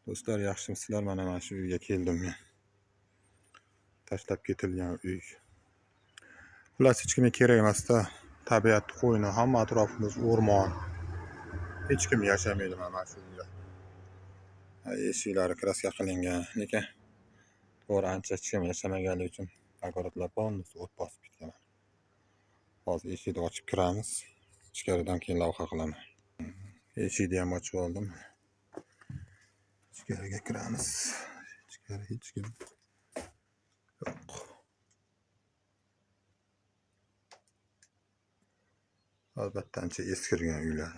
Do'stlar, yaxshimisizlar? Mana shu uyga keldim men. Tashlab ketilgan uy. Xullas, hech kimga kerak emasda. Tabiat qo'yni, hamma atrofimiz o'rmon. Hech kim yashamaydi mana shu uyda. Eshiklari kraska qilingan, lekin to'g'ri ancha hech kim yashamaganligi uchun огородlar полностью o't bosib ketgan. Hozir eshikni ochib kiramiz. Ichkaridan keyin lavha qilaman. Eshikni ham ochib oldim. Ichkariga kiramiz. Ichkari hech kim yo'q. Albatta ancha eskirgan uylar.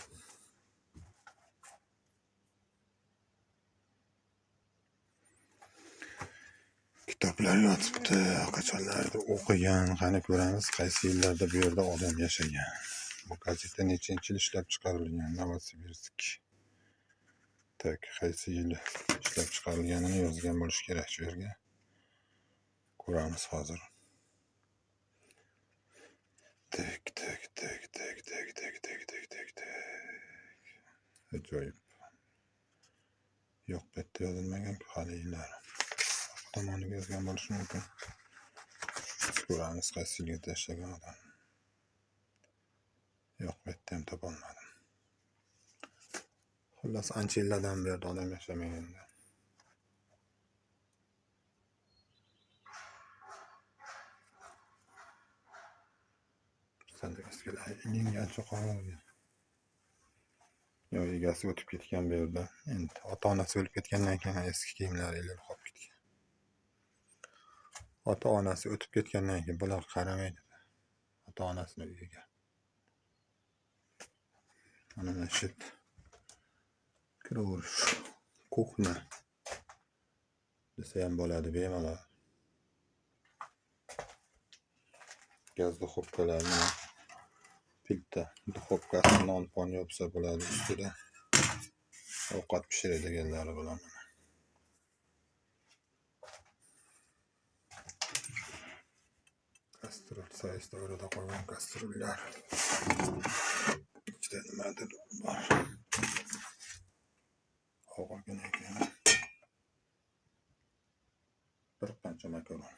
Kitoblar yotibdi, qachonlardir o'qigan, qani ko'ramiz qaysi yillarda bu yerda odam yashagan. Bu gazeta nechinchi yil ishlab chiqarilgan? Novosibirsk. Tak, qaysi yili ishlab chiqarilganini yozgan bo'lish kerak shu yerga. Ko'ramiz hozir. Tak, tak, tak, tak, tak, tak, tak, tak, tak, tak. Ajoyib. Yo'q, bu yerda yozilmagan-ku hali yillari. Tomoniga yozgan bo'lishi mumkin. Ko'ramiz qaysi yilga tashlagan odam. Yo'q, bu yerda ham topolmadim. Xullas, ancha yillardan bu yerda odam yashamaganda. Ilingancha qolgan. Yo, egasi o'tib ketgan bu yerda. Endi ota-onasi o'lib ketgandan keyin eski kiyimlari ilinib qolib ketgan. Ota-onasi o'tib ketgandan keyin bular qaramaydi ota-onasini uyiga. Mana shu kiraverish kuxna desa ham bo'ladi bemalol. Gaz duxovkalarni plita duxovkasi non pon yopsa bo'ladi ustida. Ovqat pishiradiganlari bilan. Kastrul sayısında orada qo'ygan kastrullar. Ichida nimadir bor. Og'irgina ekan. Bir qancha makaron.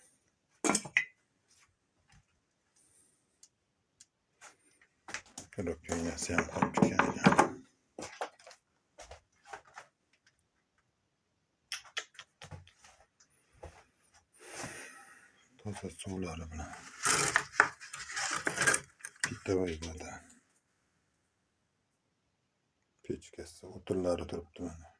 Ko'rib ham qolib ketgan ekan. Toza suvlari bilan. Pitavoy voda. Pechkasi, o'tinlari turibdi mana.